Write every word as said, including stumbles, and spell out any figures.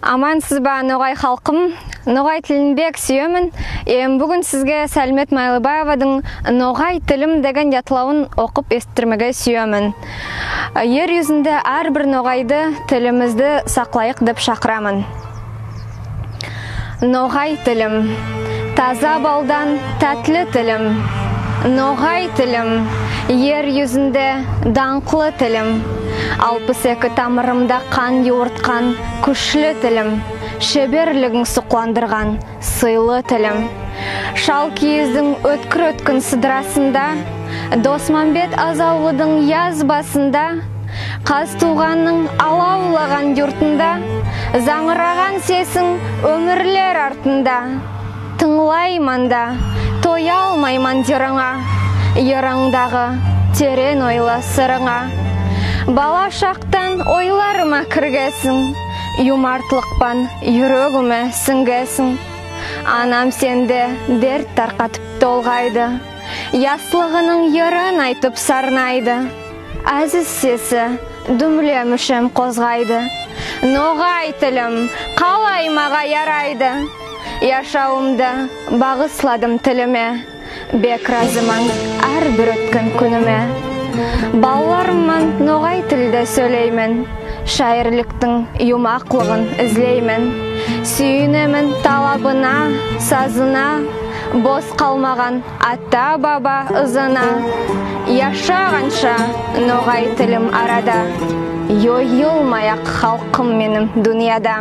Амансызба, ногай халкым? Ногай тилин бек суьемен. Эм буьгуьн сизге Салимет Майлыбаевадынъ «Ногай тилим» деген ятлавын окып эситтирмеге суьемен. Ер юзинде аьр бир ногайды, тилимизди саклайык деп шакыраман. Ногай тилим. Таза балдан таьтли тилим. Ногай тилим. Ер юзинде данъклы тилим. Алпыс эки тамырымда кан ювырткан куьшли тилим. Шеберлигинъ сукландырган сыйлы тилим. Шал-Кийиздинъ оьткир оьткин сыдырасында, Досмамбет Азавлыдынъ язбасында, Казтувганнынъ алавлаган юртында, занъыраган сесинъ оьмирлер артында. Тынълайман да, тоялмайман йырынъа, йырынъдагы теренъ ойлы сырынъа. Бала шактан ойларыма киргесинъ, юмартлык пан юрегиме синъгесинъ. Анам сенде дерт таркатып толгайды, яслыгынынъ йырын айтып сарнайды. Аьзиз сеси дуьмле муьшем козгайды. Ногай тилим, калай мага ярайды. Яшавымды багысладым тилиме. Бек разыман аьр бир оьткен куьниме. Балаларым ман ногай тилде соьйлеймен. Шаирликтинъ юмаклыгын излеймен. Суьйинемен талабына, сазына, бос калмаган ата-баба ызына. Яшаганша ногай тилим арада, йойылмаяк халкым меним дуныяда.